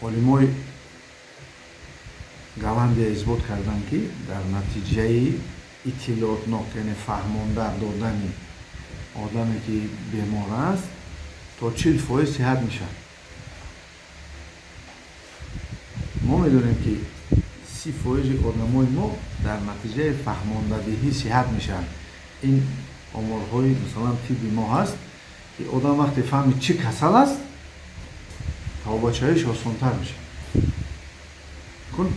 Олимои Голландия исбот карданд, ки дар натиҷаи иттилоотнок, яъне фаҳмонда додани одаме, ки бемор аст, то 40% сиҳат мешавад. Мо медонем, ки 30 фоизи одамои мо дар натиҷаи фаҳмондадиҳӣ сиҳат мешаванд. Ин оморҳои, масалан, тибби мо ҳаст, ки одам вақте фаҳмид, чӣ касал аст, табобатшавиш осонтар мешавад. Кун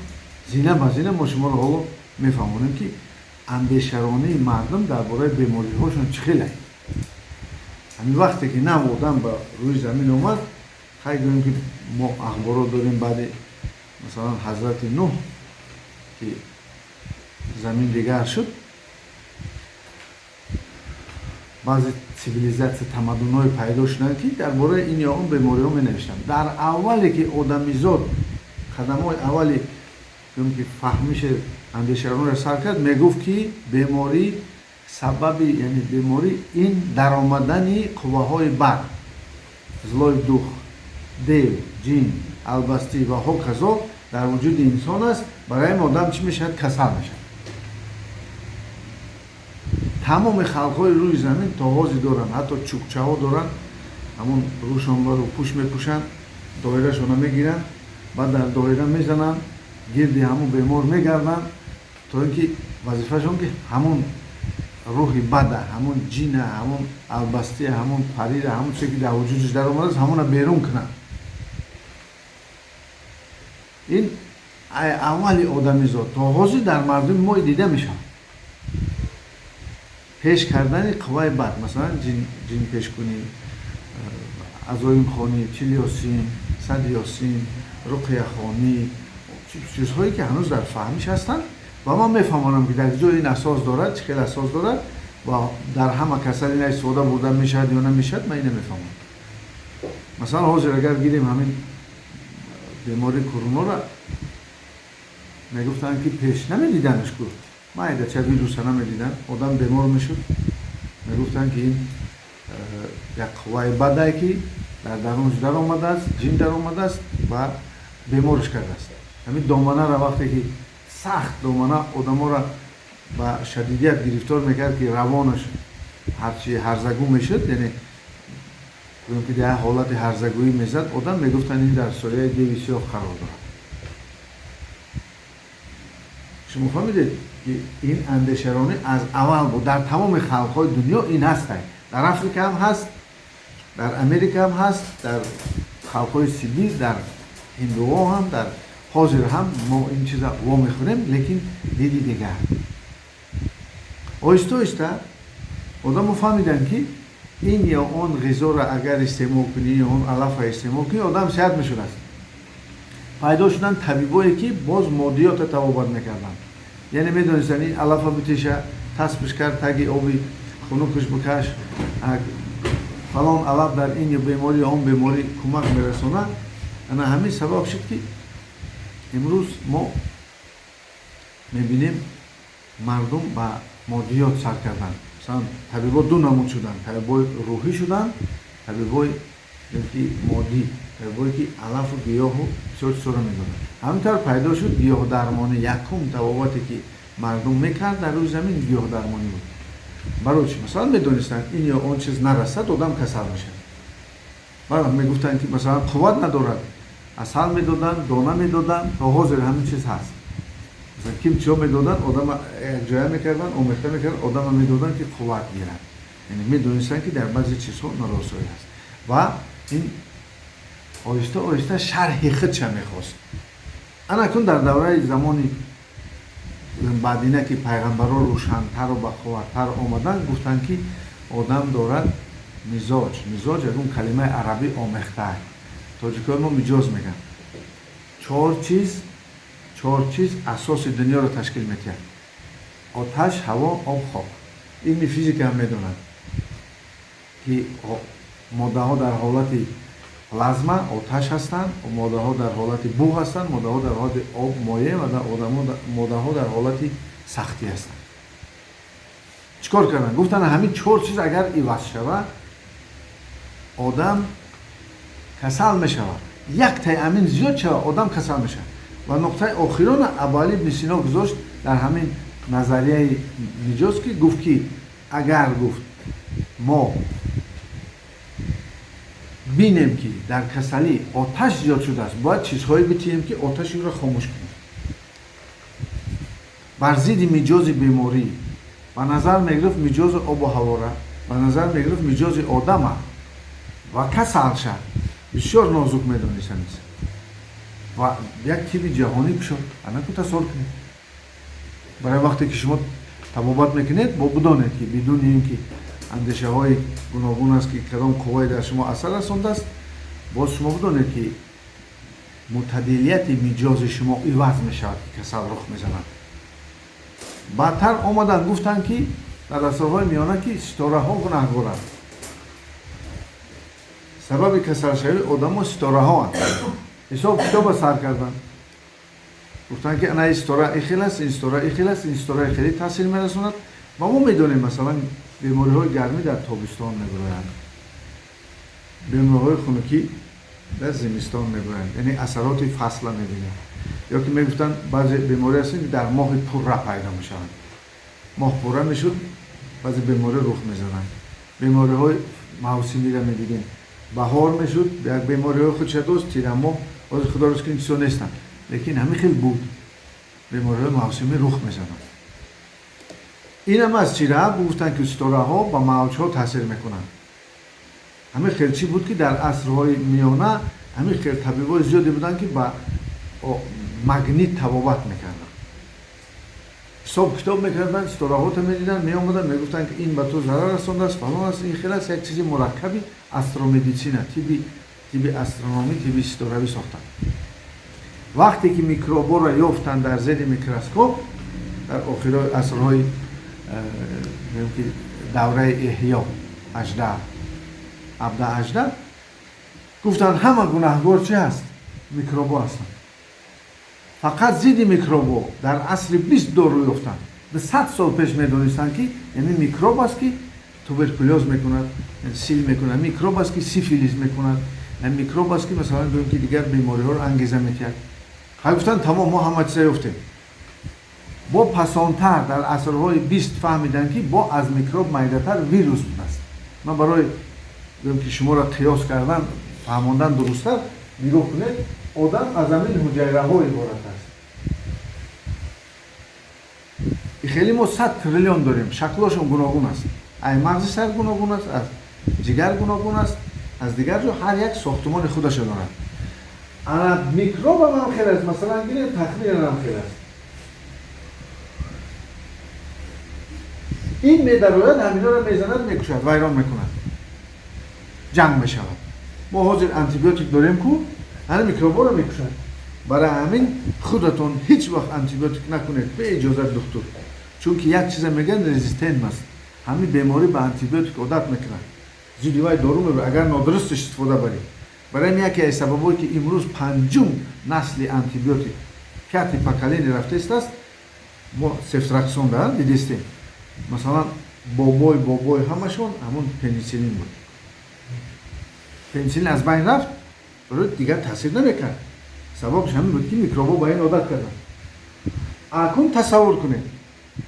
зина ба зина мо шуморо ҳоло мефаҳмонем, ки андешаронии мардум дар бораи бемориҳошон чӣ хеле. Ҳамин вақте ки нав одам ба рӯи замин омад, хай, гӯем, ки мо ахборот дорем, баъди, масалан, ҳазрати Нуҳ, ки замин дигар шуд, баъзе цивилизатсия, тамаддунҳое пайдо шуданд, ки дар бораи ин ё он бемориҳо менавиштанд. Дар аввале ки одамизод қадамҳои аввали, гӯем, ки фаҳмиши андешаронро сар кард, мегуфт, ки беморӣ сабаби, яъне беморӣ ин даромадани қувваҳои бад, злой дух, дев, ҷин, албастӣ ва ҳоказо дар вуҷуди инсон аст. Барои ин одам чӣ мешавад? Касал мешавад. Тамоми халқҳои рӯи замин то ҳозир доранд, ҳатто чукчаҳо доранд, ҳамон рӯшон рӯпӯш мепӯшанд, доирашона мегиранд, баъд дар доира мезананд, гирди ҳамон бемор мегарданд, то ин ки вазифашон ки ҳамон рӯҳи бада, ҳамон ҷина, ҳамон албастия, ҳамон парира, ҳамон чизе, ки дар вуҷудаш даромадааст, ҳамона берун кунанд. Ин аввали одамизод то ҳозир дар мардуми мо дида мешавад, пеш кардани қувваи бад, масалан, ҷинпешкунӣ, азоимхонӣ, чил Ёсин, 100 Ёсин, руқияхонӣ, чизҳое, ки ҳанӯз дар фаҳмиш ҳастанд. Ва ман мефаҳмонам, ки дар ҷои ин асос дорад, чӣ хел асос дорад ва дар ҳама касал ина истифода бурда мешавад ё намешавад, ман ина мефаҳмам. Масалан, ҳозир агар гирем, ҳамин бемории коронара мегуфтанд, ки пеш намедиданаш ку, майдача вируса намедиданд, одам бемор мешуд, мегуфтанд, ки ин як қувваи бадае, ки дар дарунаш даромадааст, ҷин даромадааст ва беморш кардааст. Ҳамин доманара вақте ки сахт домана одаморо ба шадидият гирифтор мекард, ки равонаш ҳарчи ҳарзагӯ мешуд, яъне гӯем, ки дар ҳолати ҳарзагӯӣ мезад одам, мегуфтанд, ин дар сояи деви сиёҳ қарор дорад. Шумо фаҳмидед, ки ин андешаронӣ аз аввал буд, дар тамоми халқҳои дунё ин ҳастай. Дар Африка ҳам ҳаст, дар Америка ҳам ҳаст, дар халқҳои Сибир, дар ҳиндуҳо ҳам, дар ҳозир ҳам мо ин чиза вомехӯрем, лекин диди дигар. Оҳиста оҳиста одамо фаҳмиданд, ки ин ё он ғизоро агар истеъмол кунӣ, ё он алафа истеъмол кунӣ, одам сиҳат мешудааст. Пайдо шуданд табибое, ки боз моддиёта табобат мекарданд, яъне медонистанд, ин алафа битеша, таспиш кард, таги оби хунукш бикаш, фалон алаф дар ин беморӣ ё он беморӣ кӯмак мерасонад. Ана ҳамин сабаб шуд, ки имрӯз мо мебинем, мардум ба моддиёт сар карданд. Масалан, табибо ду намуд шуданд: табибои рӯҳӣ шуданд, табибои ки моддӣ, табибое, ки алафу гиёҳу бисёр чизҳоро медонанд. Ҳамин тавр пайдо шуд гиёҳдармонӣ. Якум табобате, ки мардум мекард дар рӯи замин, гиёҳдармонӣ буд. Барои чӣ? Масалан, медонистанд, ин ё он чиз нарасад, одам касал мешавад. Баъд мегуфтанд, ки, масалан, қувват надорад, асал медоданд, дона медоданд. То ҳозир ҳамин чиз ҳаст. Масалан, ким чиҳо медоданд, одама якҷоя мекарданд, омехта мекарданд, одама медоданд, ки қувват гирад. Яъне медонистанд, ки дар баъзе чизҳо норасоӣ ҳаст. Ва ин оҳиста оҳиста шарҳи худша мехост. Ана акнун дар давраи замони баъдина, ки пайғамбарро рӯшантару бақувваттар омаданд, гуфтанд, ки одам дорад мизоҷ. Мизоҷ ягон калимаи арабӣ омехтаа, тоҷикои мо миҷоз мегӯянд. Чор чиз, чор чиз асоси дунёро ташкил медиҳад: оташ, ҳаво, об, хок. Илми физика ҳам медонад, ки моддаҳо дар ҳолати плазма оташ ҳастанд, моддаҳо дар ҳолати буғ ҳастанд, моддаҳо дар ҳолати об моеъ ва моддаҳо дар ҳолати сахтӣ ҳастанд. Чӣ кор карданд? Гуфтанд, ҳамин чор чиз агар иваз шавад, одам касал мешавад. Як тай амин зиёд шава, одам касал мешавад. Ва нуқтаи охирона Абуалӣ ибни Сино гузошт дар ҳамин назарияи миҷоз, ки гуфт, ки агар, гуфт, мо бинем, ки дар касалӣ оташ зиёд шудааст, бояд чизҳое битиҳем, ки оташи ӯро хомӯш кунем. Бар зидди миҷози беморӣ ба назар мегирифт миҷози обу ҳавора, ба назар мегирифт миҷози одама ва касалша бисёр нозук медонист ҳамиса ва як тиби ҷаҳонӣ кушод. Анаку тасаввур кунед, барои вақте ки шумо табобат мекунед, бо бидонед, ки бидуни ин ки андешаҳои гуногун аст, ки кадом қуввае дар шумо асар расондааст, боз шумо бидонед, ки мутадилияти миҷози шумо иваз мешавад, ки касал рух мезанад. Баъдтар омаданд, гуфтанд, ки дар асрҳои миёна, ки ситораҳо гунаҳгоранд, сабаби касалшавии одамо ситораҳоанд. Ҳисоб китоба сар карданд, гуфтанд, ки ана ин ситора ихел аст, ин ситора ихел аст, ин ситора хеле таъсир мерасонад. Ва мо медонем, масалан, бемориҳои гармӣ дар тобистон мебироянд, бемориҳои хунукӣ дар зимистон мебироянд, яъне асароти фасла мебинем. Ё ки мегуфтанд, баъзе беморӣ ҳастанд, ки дар моҳи пурра пайдо мешаванд. Моҳ пурра мешуд, баъзе беморӣ рух мезананд. Бемориҳои мавсимиро медидем: баҳор мешуд, як бемориҳои худша дошт, тирамоҳ. Ҳозир, худоро шукр, ин чизо нестанд, лекин ҳамин хел буд, бемориҳои мавсимӣ рух мезананд. Инам аз чӣ ра гуфтанд, ки ситораҳо ба мавҷҳо таъсир мекунанд. Ҳамин хел чӣ буд, ки дар асрҳои миёна ҳамин хел табибои зиёде буданд, ки ба магнит табобат мекарданд, ҳисоб китоб мекарданд, ситораҳото медиданд, меомаданд, мегуфтанд, ки ин ба ту зарар расондааст, фалон аст, ин хел аст. Як чизи мураккаби астромедицина, тиби астрономӣ, тиби ситоравӣ сохтанд. Вақте ки микроборо ёфтанд дар зери микроскоп дар охирои асрҳои, ки давраи эҳё, 18, 17, 18, гуфтанд, ҳама гунаҳгор чи ҳаст? Микробо ҳастанд. Фақат зидди микробо дар асри 20 дору ёфтанд. 200 сол пеш медонистанд, ки яъне микроб аст, ки туберкулёз мекунад, сил мекунад, микроб аст, ки сифилис мекунад, микроб аст, ки, масалан, гӯем, ки дигар бемориҳоро ангеза метиҳад. Хай, гуфтанд, тамом, мо ҳама чиза ёфтем. Бо пасонтар дар асрҳои 20 фаҳмиданд, ки бо аз микроб майдатар вирус будааст. Ман барои, гӯем, ки шуморо қиёс кардан, фаҳмондан дурусттар, нигоҳ кунед: одам аз ҳамин ҳуҷайраҳо иборат аст. Хеле мо 100 триллион дорем, шаклошон гуногун аст, ай мағзи сар гуногун аст, аз ҷигар гуногун аст, аз дигар ҷо, ҳар як сохтумони худашо дорад. Ана микробам ҳам хел аст, масалан, гирем, тахминан ҳам хел аст. Ин медарояд, ҳаминоро мезанад, мекушад, вайрон мекунад, ҷанг мешавад. Мо ҳозир антибиотик дорем ку, ҳамин микроборо мекушад. Барои ҳамин худатон ҳеҷ вақт антибиотик накунед бе иҷозат духтур, чунки як чиза мегӯянд, резистент аст. Ҳамин беморӣ ба антибиотик одат мекунад, зидди вай дору мебарад, агар нодурусташ истифода барӣ. Барои ин яке аз сабабҳое, ки имрӯз панҷум насли антибиотик, пятый поколение рафтааст, мо сефтраксон да дидистем. Масалан, бобой бобой ҳамашон ҳамон пенициллин буд. Пенициллин аз байн рафт, барои дигар таъсир намекард. Сабабш ҳамин буд, ки микробҳо ба ин одат карданд. Акун тасаввур кунед,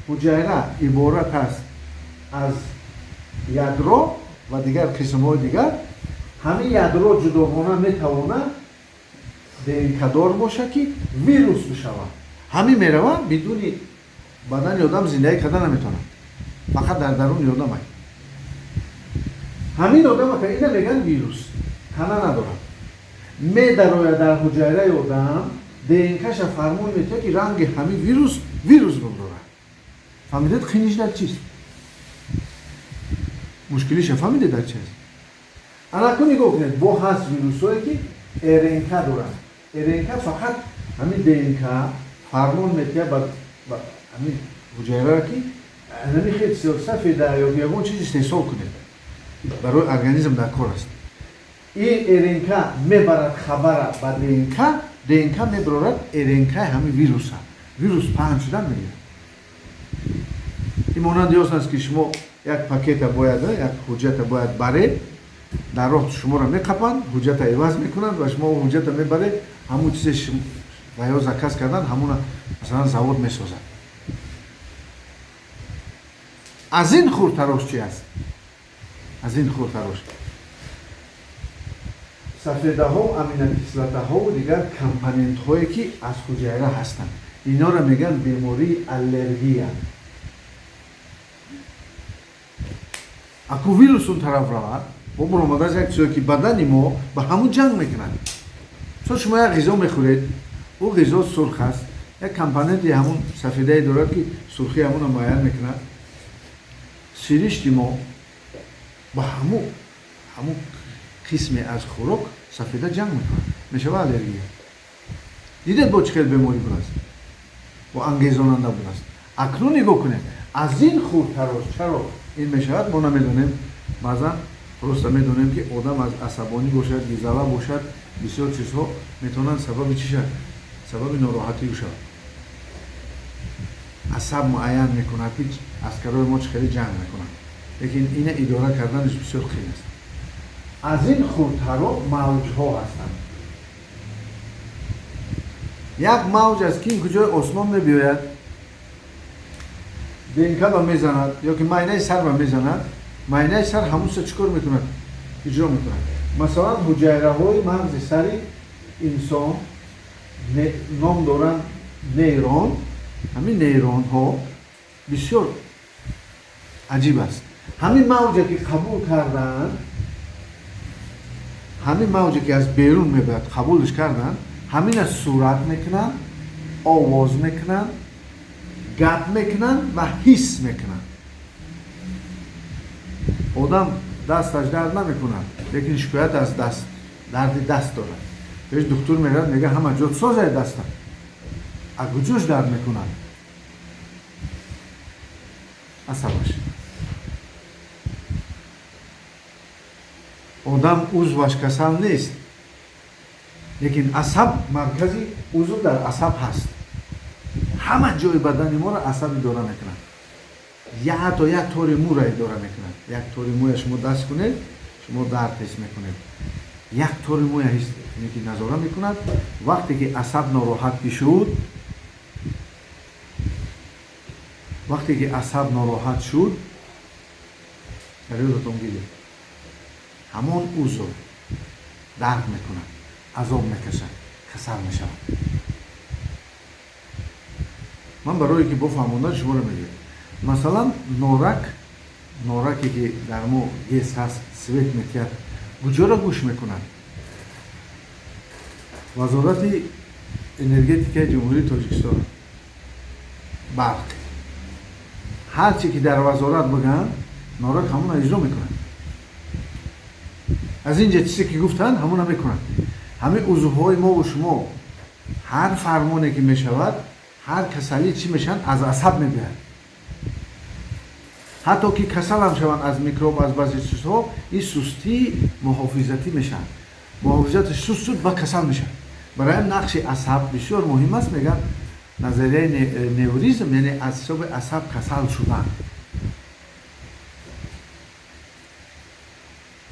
ҳуҷайра иборат аст аз ядро ва дигар қисмҳои дигар. Ҳамин ядро ҷудогона метавонад ДНКдор бошад, ки вирус бишавад. Ҳамин мерава, бидуни бадани одам зиндагӣ карда наметавонад, фақат дар даруни одам. Ай ҳамин одам ина мегӯянд вирус, тана надорад, медарояд дар ҳуҷайраи одам, ДНКша фармон метиҳад, ки ранги ҳамин вирус бигзорад. Фаҳмидед, қиниш дар чист, мушкилиша фаҳмидед дар чи аст? Анакун нигоҳ кунед, бо ҳаст вирусҳое, ки РНК доранд. РНК фақат ҳамин ДНК фармон метиҳад ба ҳамин ҳуҷайраро, ки ҳамин хел сафеда ё ягон чиз истеҳсол кунед, барои организм дар кор аст. Ин РНК мебарад хабара ба ДНК, ДНК мебарорад РНК ҳамин вируса, вирус паҳн шудан мегирад. Ин монанди он аст, ки шумо як пакета бояд, як ҳуҷҷата бояд баред. Дар роҳ шуморо меқапанд, ҳуҷҷата иваз мекунанд ва шумо ҳуҷҷата мебаред, ҳамун чизе ва ё заказ кардан, ҳамуна масалан завод месозад. Аз ин хурдтарош чи аст? Аз ин хурдтарош сафедаҳо, аминокислотаҳову дигар компонентҳое, ки аз ҳуҷайра ҳастанд. Инҳоро мегӯянд бемории аллергия. Аку вирус он тараф равад, бо баромадааст як чизе, ки бадани мо ба ҳамун ҷанг мекунад. Чун шумо як ғизо мехӯред, ӯ ғизо сурх аст, як компоненти ҳамун сафедае дорад, ки сурхии ҳамунро муайян мекунад. Сиришти мо ба ҳамун қисме аз хӯрок сафеда ҷанг мекунад, мешава аллергия. Дидед, бо чӣ хел беморӣ будааст, бо ангезонанда будааст. Акнун нигоҳ кунед, аз ин хурдтарош чаро ин мешавад, мо намедонем. Баъзан просто медонем, ки одам аз асабонӣ бошад, гизала бошад, бисёр чизҳо метавонанд сабаби чӣ шавад? Сабаби нороҳатӣ шавад. Асаб муайян мекунад, ки аскарои мо чӣ хеле ҷанг мекунанд, лекин ина идора карданаш бисёр қиин аст. Аз ин хурдтаро мавҷҳо ҳастанд. Як мавҷ аст, ки ин куҷои осмон мебиёяд, ДНК ба мезанад ё ки майнаи сар ба мезанад. Майнаи сар ҳамунса чӣ кор мекунад? Иҷро мекунад. Масалан, ҳуҷайраҳои мағзи сари инсон ном доранд нейрон. Ҳамин нейронҳо бисёр аҷиб аст. Ҳамин мавҷе, ки қабул карданд, ҳамин мавҷе, ки аз берун мебояд, қабулш карданд, ҳамина сурат мекунанд, овоз мекунанд, гап мекунанд ва ҳис мекунанд. Одам дасташ дард намекунад, лекин шикоят аз даст, дарди даст дорад. Пеш духтур меравад, мега: «Ҳама ҷо созай даста». А куҷош дард мекунад? Асабаш. Одам узваш касал нест, лекин асаб, маркази узв дар асаб ҳаст. Ҳама ҷои бадани моро асаб идора мекунад, я ҳатто як тори мӯра идора мекунад. Як тори мӯя шумо даст кунед, шумо дард ҳис мекунед. Як тори мӯя ҳис ки назора мекунад. Вақте ки асаб нороҳат ки шуд, вақте ки асаб нороҳат шуд, дарёдатон гиред, ҳамон узв дард мекунад, азоб мекашад, касал мешавад. Ман барое ки бофаҳмондан шуморо мегӯям. Масалан, норак, нораке, ки дар мо ГЭС ҳаст, свет метиҳад, куҷоро гӯш мекунад? Вазорати энергетикаи Ҷумҳурии Тоҷикистон, барқ. Ҳарче ки дар вазорат бигӯянд, норак ҳамона иҷро мекунад. Аз ин ҷа чизе ки гуфтанд, ҳамона мекунад. Ҳамин узвҳои мову шумо, ҳар фармоне ки мешавад, ҳар касалӣ чӣ мешаванд, аз асаб мебиҳад. Ҳатто ки касалам шаванд аз микроб, аз баъзе чизҳо, ин сустии муҳофизатӣ мешаванд. Муҳофизати суст шуд, ба касал мешавад. Барои ҳам нақши асаб бисёр муҳим аст. Мегӯянд, назарияи невризм, яъне аз ҳисоби асаб касал шудан.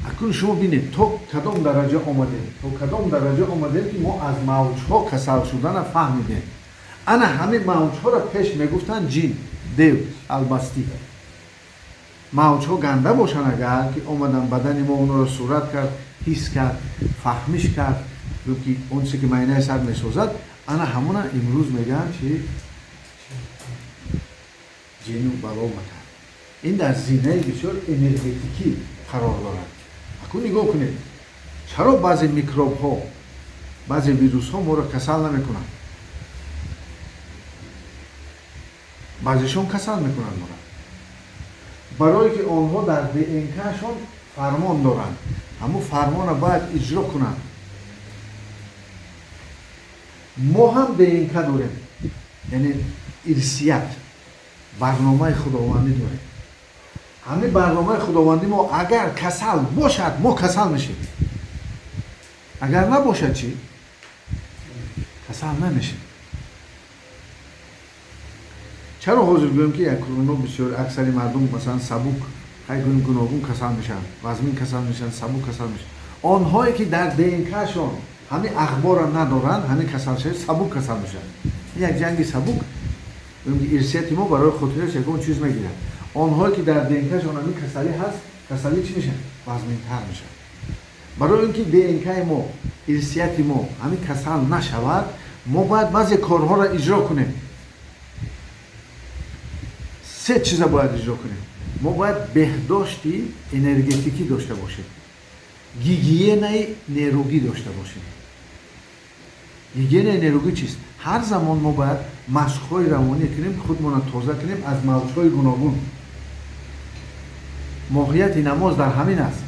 Акнун шумо бинед, то кадом дараҷа омадем, то кадом дараҷа омадем, ки мо аз мавҷҳо касал шудана фаҳмидем. Ана ҳамин мавҷҳоро пеш мегуфтанд ҷин, дев, албастӣ. Мавҷҳо ганда бошанд, агар ки омадан, бадани мо онро сурат кард, ҳис кард, фаҳмиш кард, ки он чизе ки майнаи сар месозад, ана ҳамона имрӯз мегӯянд чи? Ҷину бало матар. Ин дар зинаи бисёр энергетикӣ қарор дорад. Акун нигоҳ кунед, чаро баъзе микробҳо, баъзе вирусҳо моро касал намекунанд, баъзешон касал мекунанд моро? Барое ки онҳо дар ДНКашон фармон доранд, ҳамун фармонро бояд иҷро кунанд. Мо ҳам ДНК дорем, яъне ирсият, барномаи худовандӣ дорем. Ҳамин барномаи худовандӣ мо агар касал бошад, мо касал мешем, агар набошад чӣ? Касал намешем. Чаро ҳозир гӯем, ки як короно бисёр аксари мардум масалан сабук Хай гуногун касал мешаванд, вазмин касал мешаванд, сабук касал мешаванд. Онҳое ки дар ДНКшон ҳамин ахборро надоранд, ҳамин касалшавӣ сабук касал мешаванд. Як ҷанги сабук ирсияти мо барои хотираш ягон чиз мегирад. Онҳое ки дар ДНКшон ҳамин касалӣ ҳаст, касалӣ чӣ мешавад? Вазминтар мешавад. Барои ин ки ДНКи мо, ирсияти мо ҳамин касал нашавад, мо бояд баъзе корҳоро иҷро кунем. Се чиза бояд иҷро кунем. Мо бояд беҳдошти энергетикӣ дошта бошем, гигиенаи нерӯгӣ дошта бошем. Гигиенаи нерӯгӣ чист? Ҳар замон мо бояд машқҳои равонӣ кунем, худмонро тоза кунем аз мавҷҳои гуногун. Моҳияти намоз дар ҳамин аст.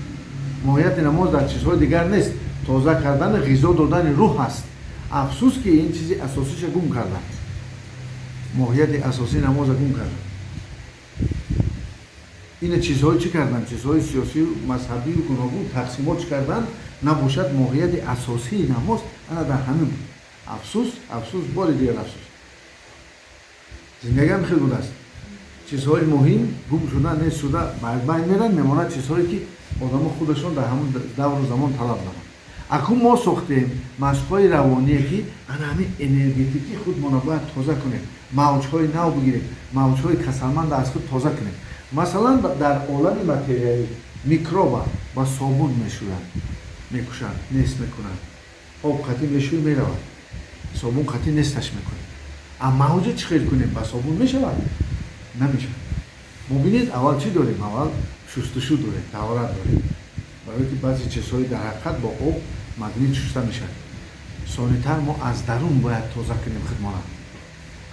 Моҳияти намоз дар чизҳои дигар нест. Тоза кардани, ғизо додани рӯҳ аст. Афсӯс ки ин чизи асосиша гум карданд. Моҳияти асосии намоза гум карданд. Ина чизҳои чӣ карданд? Чизҳои сиёсию мазҳабию гуногун тақсимот чӣ карданд? Набошад, моҳияти асосии намоз ана дар ҳамин буд. Афсӯс, афсӯс, бори дигар афсӯс. Зиндагиам хел будааст. Чизҳои муҳим гум шуда, нест шуда, байн меранд, мемонад чизҳое ки одамо худашон дар ҳамон давру замон талаб доранд. Акун мо сохтем машқҳои равоние ки ана ҳамин энергетикӣ худмонро бояд тоза кунем, мавҷҳои нав бигирем, мавҷҳои касалманда аз худ тоза кунем. Масалан, дар олами материалӣ микроба ба собун мешӯянд, мекушанд, нест мекунанд. Об қатӣ мешӯй, меравад, собун қатӣ несташ мекунем. А мавҷа чӣ хел кунем? Ба собун мешавад? Намешавад. Мо бинед, аввал чӣ дорем? Аввал шустушу дорем, таҳорат дорем, барое ки баъзе чизҳои дар ҳақиқат бо об магнит шуста мешавад. Сонитар мо аз дарун бояд тоза кунем худмона.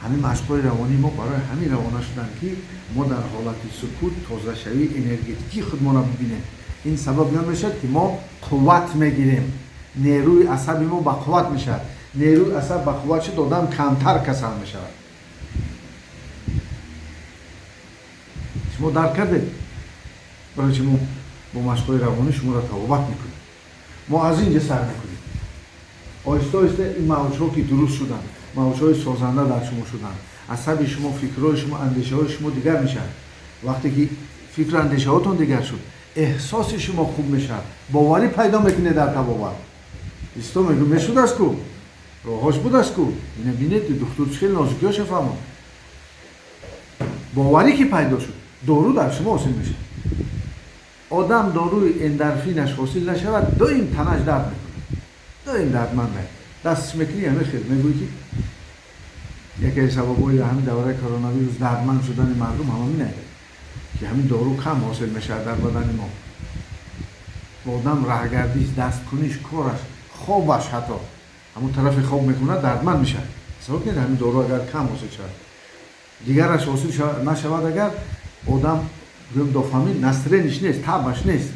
Ҳамин машқҳои равонии мо барои ҳамин равона шуданд, ки мо дар ҳолати сукут тозашавии энергетикии худмонро бибинем. Ин сабаб мешавад, ки мо қувват мегирем, нерӯи асаби мо ба қувват мешавад. Нерӯи асаб ба қувват шуд, одам камтар касал мешавад. Шумо дарк кардед? Барои чи мо бо машқҳои равонӣ шуморо табобат мекунем? Мо аз ин ҷа сар мекунем. Оҳиста оҳиста ин мавҷҳо ки дуруст шуданд, мавҷҳои созанда дар шумо шуданд, асаби шумо, фикрҳои шумо, андешаҳои шумо дигар мешавад. Вақте ки фикру андешаҳотон дигар шуд, эҳсоси шумо хуб мешавад, боварӣ пайдо мекунед дар табобат. Исто мегӯ, мешудааст ку, роҳош будааст ку. Ина бинед, духтур чӣ хеле нозукиҳоша фаҳмод. Боварӣ ки пайдо шуд, дору дар шумо ҳосил мешавад. Одам доруи эндорфинаш ҳосил нашавад, доим танаш дард мекунад, доим дардманд. Дастш мекунӣ, ҳамин хел мегӯӣ, ки яке аз сабабҳои ҳамин давраи коронавирус дардманд шудани мардум ҳамамин аст, ки ҳамин дору кам ҳосил мешавад дар бадани мо. Одам раҳгардиш, дасткуниш, кораш, хобаш, ҳатто ҳамон тарафи хоб мекунад, дардманд мешавад. Тасаввур кунед, ҳамин дору агар кам ҳосил шавад, дигараш ҳосил нашавад, агар одам гӯем дофамин, настроение ш нест, табаш нест.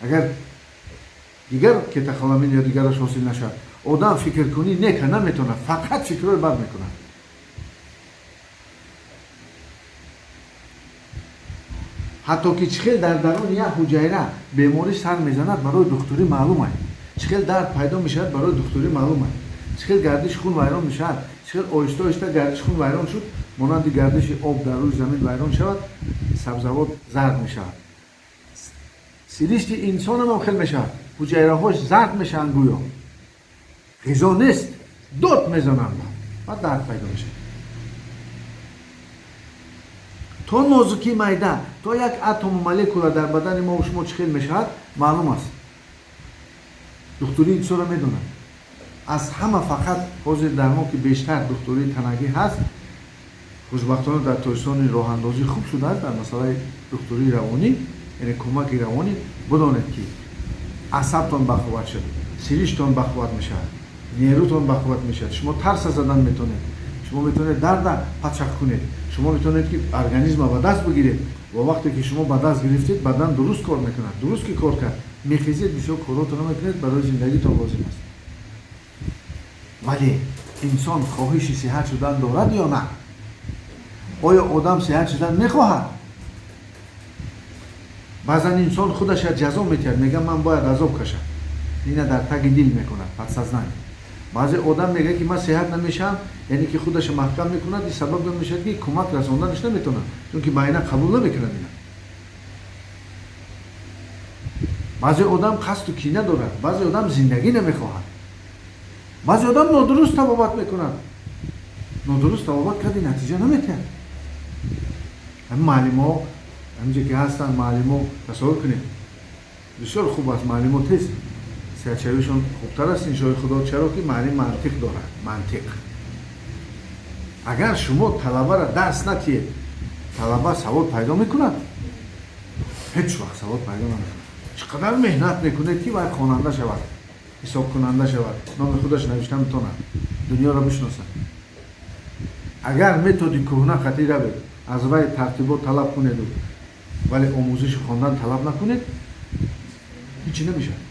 Агар дигар катехоламин ё дигараш ҳосил нашавад, одам фикркунӣ нека наметавонад, фақат фикрҳои бад мекунад. Ҳатто ки чӣ хел дар даруни як ҳуҷайра беморӣ сар мезанад, барои духтурӣ маълум аст. Чӣ хел дард пайдо мешавад, барои духтурӣ маълум аст. Чӣ хел гардиши хун вайрон мешавад, чӣ хел оҳиста оҳиста гардиши хун вайрон шуд, монанди гардиши об дар рӯи замин вайрон шавад, сабзавот зард мешавад. Сиришти инсонам ҳам хел мешавад, ҳуҷайраҳош зард мешаванд, гӯё ғизо нест, дод мезананд, баъд дард пайдо мешавад. То нозукии майда, то як атому молекула дар бадани мо шумо чӣ хел мешавад, маълум аст. Духтурии инсонро медонад. Аз ҳама фақат ҳозир дар мо ки бештар духтурии танагӣ ҳаст, хушбахтона дар Тоҷикистони роҳандозӣ хуб шудааст дар масъалаи духтурии равонӣ, яъне кӯмаки равонӣ. Бидонед, ки асабтон бақувват шуд, сириштон бақувват мешавад, нерӯтон бақувват мешавад, шумо тарса задан метавонед, шумо метавонед дарда пачақ кунед, шумо метавонед ки организма ба даст бигиред. Ва вақте ки шумо ба даст гирифтед, бадан дуруст кор мекунад. Дуруст ки кор кард, мехезед, бисёр коротонро мекунед, барои зиндагитон лозим аст. Вале инсон хоҳиши сиҳат шудан дорад ё на? Оё одам сиҳат шудан мехоҳад? Баъзан инсон худаша ҷазо метиҳад, мега, ман бояд азоб кашам. Ина дар таги дил мекунад, подсознание. Баъзе одам мегӯяд, ки ман сеҳат намешавам, яъне ки худаша маҳкам мекунад, ин сабаб мешавад, ки кӯмак расонданаш наметавонад, чунки байна қабул намекунад ина. Баъзе одам қасду кина дорад, баъзе одам зиндагӣ намехоҳад, баъзе одам нодуруст табобат мекунад. Нодуруст табобат карди, натиҷа наметиҳад. Ҳамин муаллимҳо ҳаминҷо ки ҳастанд, муаллимҳо, тасаввур кунед, бисёр хуб аст, муаллимҳо тез сеҳатшавишон хубтар аст, иншои Худо. Чаро ки муаллим мантиқ дорад, мантиқ. Агар шумо талабаро дарс натиҳед, талаба савод пайдо мекунад? Ҳеҷ вақт савод пайдо намекунад. Чӣ қадар меҳнат мекунед, ки вай хонанда шавад, ҳисобкунанда шавад, номи худаш навишта метавонад, дунёро бишносад. Агар методи кӯҳна қатъӣ равед, аз вай тартибот талаб кунеду, вале омӯзиши хондан талаб накунед, ҳичи намешавад.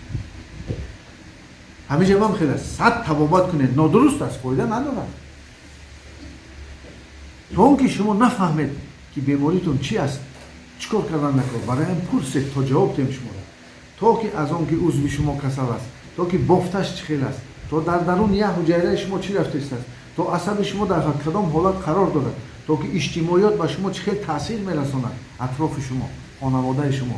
Ҳамиҷа ман хеле сад табобат кунед, нодуруст аст, фоида надорад. То он ки шумо нафаҳмед, ки беморитон чи аст, чӣ кор кардан накор, барои пурсед, то ҷавоб диҳем шуморо. То ки аз он ки узви шумо касал аст, то ки бофташ чӣ хел аст, то дар дарун як ҳуҷайраи шумо чӣ рафтааст, то асаби шумо дар кадом ҳолат қарор дорад, то ки иҷтимоиёт ба шумо чӣ хел таъсир мерасонад, атрофи шумо, хонаводаи шумо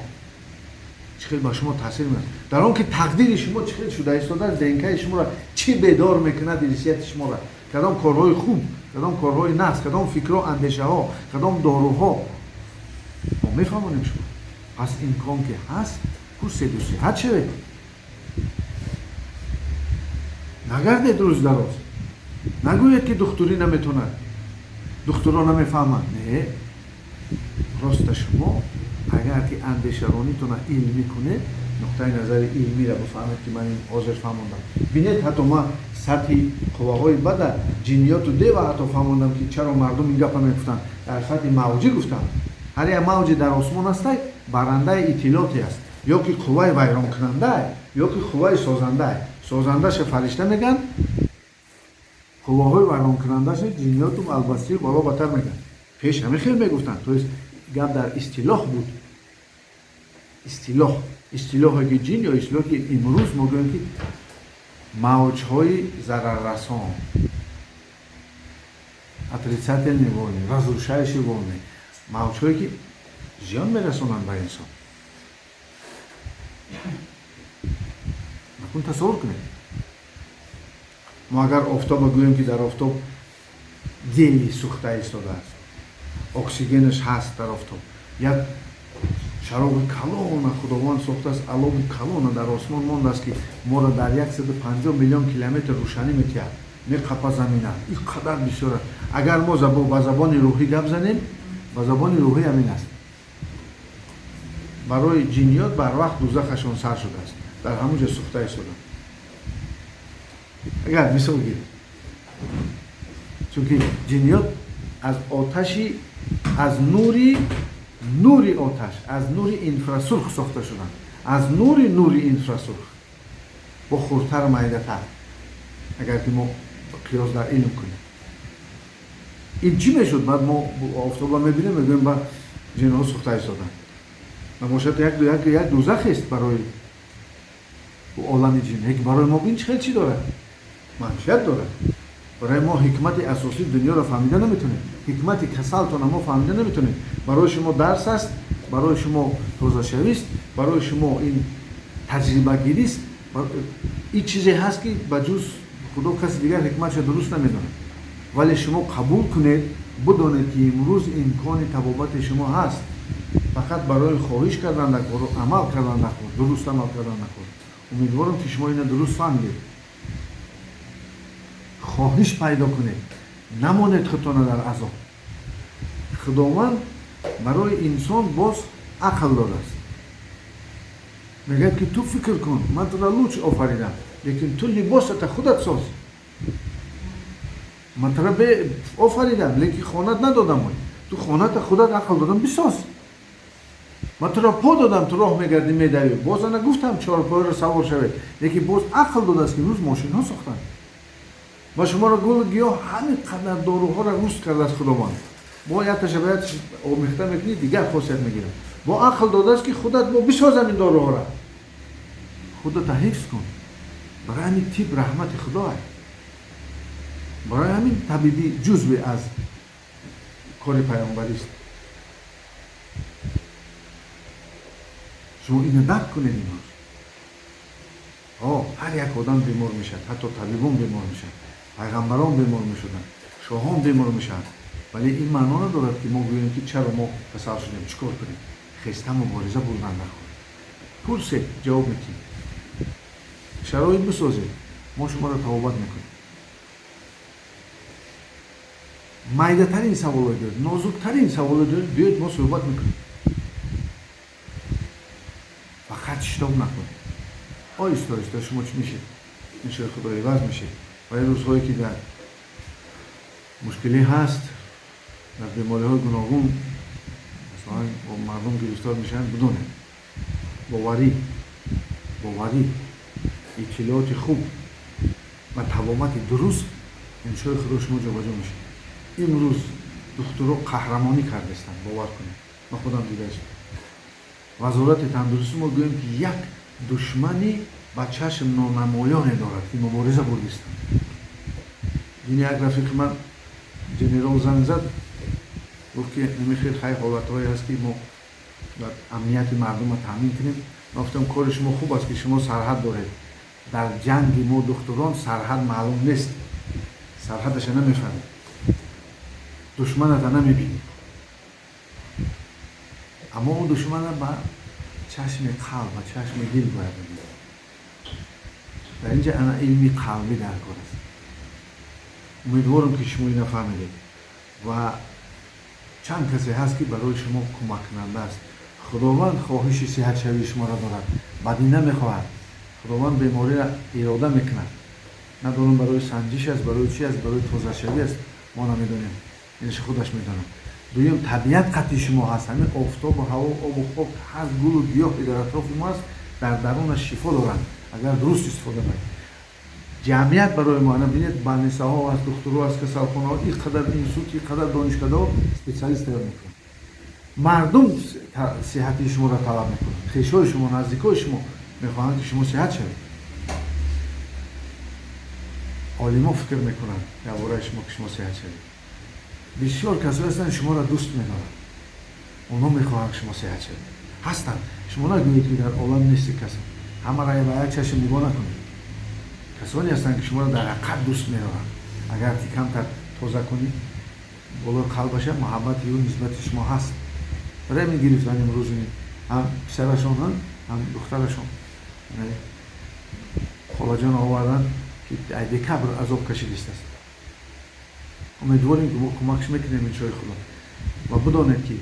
чӣ хел ба шумо таъсир мерасонад, дар он ки тақдири шумо чӣ хел шуда истодааст, ДНКи шуморо чӣ бедор мекунад, ирсияти шуморо, кадом корҳои хуб, кадом корҳои нағз, кадом фикру андешаҳо, кадом доруҳо, мо мефаҳмонем шумо. Пас имкон ки ҳаст, пурседу сиҳат шавед. Нагардед рӯз дароз, нагӯед, ки духтурӣ наметонад, духтуро намефаҳманд. Не, просто шумо агар ки андешаронитона илмӣ кунед, нуқтаи назари илмиро бифаҳмед, ки ман ин ҳозир фаҳмондам. Бинед, ҳатто ман сатҳи қувваҳои бада, ҷинниёту дева ҳатто фаҳмондам, ки чаро мардум ин гапа мегуфтанд. Дар сатҳи мавҷӣ гуфтам, ҳар як мавҷи дар осмон ҳастай, барандаи иттилооте аст, ё ки қувваи вайронкунандае, ё ки қувваи созандае. Созандаша фаришта мегӯянд, қувваҳои вайронкунандаша ҷинниёту албастию бало батар мегӯянд. Пеш ҳамин хел мегуфтанд, то есть гап дар истилоҳ буд. Истилоҳ, истилоҳе ки ҷин ё истилоҳе ки имрӯз мо гӯем, ки мавҷҳои зараррасон, отрицательные волны, разрушающие волны, мавҷҳое ки зиён мерасонанд ба инсон. Накун тасаввур кунед, мо агар офтоба гӯем, ки дар офтоб гели сӯхта истодааст, оксигенаш ҳаст, дар офтоб як чароғи калона Худованд сохтааст, алови калона дар осмон мондааст, ки моро дар 150 миллион километр рӯшанӣ метиҳад, меқапа замина, ин қадар бисёр аст. Агар мо ба забони рӯҳӣ гап занем, ба забони рӯҳӣ ҳамин аст: барои ҷинниёт барвақт дузахашон сар шудааст, дар ҳамон ҷо сӯхта истоданд. Агар мисол гирем, чунки ҷинниёт аз оташи, аз нури оташ, аз нури инфрасурх сохта шуданд, аз нури инфрасурх, бо хурдтар, майдатар. Агар ки мо қиёс дар илм кунем, ин чӣ мешуд? Баъд мо офтоба мебинем, мегӯем, ба ҷинҳо сӯхта истоданд. Набошад, як дузахест барои олами ҷин. Лекин барои мо бин, чӣ хел чӣ дорад, манфиат дорад барои мо. Ҳикмати асосии дунёро фаҳмида наметонем, ҳикмати касалтона мо фаҳмида наметонем. Барои шумо дарс аст, барои шумо тозашавист, барои шумо ин таҷрибагирист. Ин чизе ҳаст, ки ба ҷуз Худо каси дигар ҳикматша дуруст намедонад. Вале шумо қабул кунед, бидонед, ки имрӯз имкони табобати шумо ҳаст, фақат барои хоҳиш кардан накор, амал кардан накор, дуруст амал кардан накор. Умедворам, ки шумо ина дуруст фаҳмидед. Хоҳиш пайдо кунед, намонед худтона дар азоб. Худованд барои инсон боз ақл додааст, мегӯяд, ки ту фикр кун, ман туро луч офаридам, лекин ту либосата худат соз. Ман туро офаридам, лекин хонат надодам, ту хоната худат ақл додам, бисоз. Ман туро по додам, ту роҳ мегардӣ, медавӣ. Боз ана гуфтам, чорпоёро савор шавед, лекин боз ақл додааст, ки имрӯз мошинҳо сохтанд ва шуморо гулу гиёҳ, ҳамин қадар доруҳоро руст кардааст Худованд. Бо якташа ба якташ омехта мекунӣ, дигар хосият мегирад. Бо ақл додааст, ки худат бо бисоз ҳамин доруҳоро, худата ҳифз кун. Барои ҳамин тиб раҳмати Худоа. Барои ҳамин табибӣ ҷузве аз кори паёмбарист. Шумо ина дарк кунед имрӯз. Ҳар як одам бемор мешавад, ҳатто табибон бемор мешаванд, пайғамбарон бемор мешуданд, шоҳон бемор мешаванд. Вале ин маъно надорад, ки мо гӯем, ки чаро мо касал шудем, чӣ кор кунем. Хеста мубориза бурдан нахоҳем. Пурсед, ҷавоб медиҳем. Шароит бисозед, мо шуморо табобат мекунем. Майдатарин саволҳо биёд, нозуктарин саволҳо биёд, биёед мо суҳбат мекунем. Фақат шитоб накунед. Оҳиста оҳиста шумо чӣ мешед? Иншои Худо иваз мешед. Ва ин рӯзҳое ки дар мушкилӣ ҳаст, дар бемориҳои гуногун масалан бо мардум гирифтор мешаванд, бидонед, боварӣ, иттилооти хуб ва табобати дуруст иншои Худо шумо ҷобаҷо мешавед. Имрӯз духтуро қаҳрамонӣ кардастанд, бовар кунед, ман худам дидаистам. Вазорати тандурустӣ мо гӯем, ки як душмани ба чашм нонамоёне дорад, ки мубориза бурдистанд. Дини як рафиқи ман генерал занг зад, гуфт, ки намихел хай ҳолатҳое ҳаст, ки мо амнияти мардумро таъмин кунем. Ман гуфтам, кори шумо хуб аст, ки шумо сарҳад доред. Дар ҷанги мо духтурон сарҳад маълум нест, сарҳадаша намефаҳмед, душманата намебинӣ, аммо он душмана ба чашми қалб, ба чашми дил бояд бибинӣ. Дар инҷа ана илми қалбӣ дар кор аст. Умедворам, ки шумо ина фаҳмидед ва чанд касе ҳаст, ки барои шумо кӯмаккунанда аст. Худованд хоҳиши сиҳатшавии шуморо дорад, бадӣ намехоҳад. Худованд бемориро ирода мекунад. Надонам барои санҷиш аст, барои чи аст, барои тозашавӣ аст, мо намедонем, инаш худаш медонад. Дуюм, табиат қатъи шумо ҳаст. Ҳамин офтобу ҳаво, обу хок, ҳар гулу гиёҳе дар атрофи мо аст, дар дарунаш шифо доранд, агар дуруст истифода баред. Ҷамъият барои мо, ана бинед, больницаҳо аст, духтурҳо аст, касалхонаҳо, ин қадар институт, ин қадар донишкадаҳо специалист тайёр мекунанд. Мардум сиҳати шуморо талаб мекунанд, хешои шумо, наздикои шумо мехоҳанд, ки шумо сиҳат шавед. Олимо фикр мекунанд дар бораи шумо, ки шумо сиҳат шавед. Бисёр касое ҳастанд, шуморо дӯст медоранд, онҳо мехоҳанд, шумо сиҳат шавед. Ҳастанд. Шумо нагӯед, ки дар олам нести касе, ҳамаро ба як чашм нигоҳ накунед. Касоне ҳастанд, ки шуморо дар ҳақиқат дӯст медоранд. Агар ки камтар тоза кунӣ болои қалбаша, муҳаббати ӯ нисбати шумо ҳаст. Барои ҳамин гирифтан имрӯз ҳам писарашон, ҳам духтарашон холаҷон овардан, ки декабр азоб кашидистааст. Умедворем, ки мо кӯмакш мекунем, иншои Худо. Ва бидонед, ки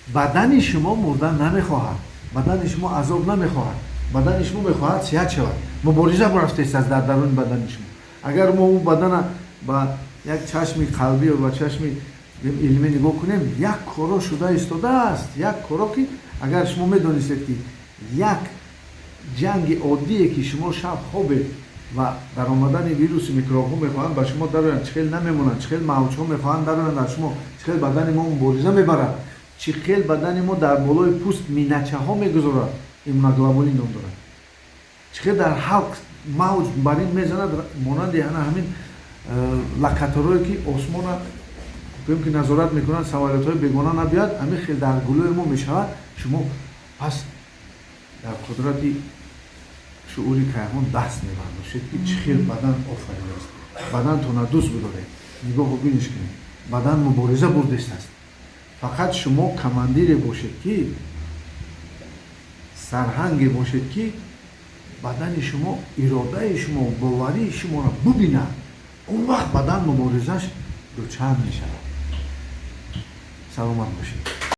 бадани шумо мурдан намехоҳад, бадани шумо азоб намехоҳад, бадани шумо мехоҳад сиҳат шавад. Мубориза рафтааст дар даруни бадани шумо. Агар мо ӯ бадана ба як чашми қалбӣ ё ба чашми илмӣ нигоҳ кунем, як коро шуда истодааст, як коро, ки агар шумо медонистед, ки як ҷанги оддие, ки шумо шаб хобед ва дар омадани вирусу микробҳо мехоҳанд ба шумо дароянд, чӣ хел намемонанд, чӣ хел мавҷҳо мехоҳанд дароянд дар шумо, чӣ хел бадани мо мубориза мебарад, чӣ хел бадани мо дар болои пӯст миначаҳо мегузорад, иммуноглобулин ном дорад, чӣ хел дар ҳалқ мавҷ бар ин мезанад, монанди ана ҳамин локаторое, ки осмона гӯем, ки назорат мекунанд, самолётҳои бегона набиёяд, ҳамин хел дар гулӯи мо мешавад. Шумо пас дар қудрати шуури кайҳон даст мебардошед, ки чӣ хел бадан офаридааст. Бадантона дӯст бидоред, нигоҳу биниш кунед. Бадан мубориза бурдистааст. Фақат шумо командире бошед, ки сарҳанге бошед, ки бадани шумо иродаи шумо, боварии шуморо бубинад. Он вақт бадан муборизаш дучанд мешавад. Саломат бошед.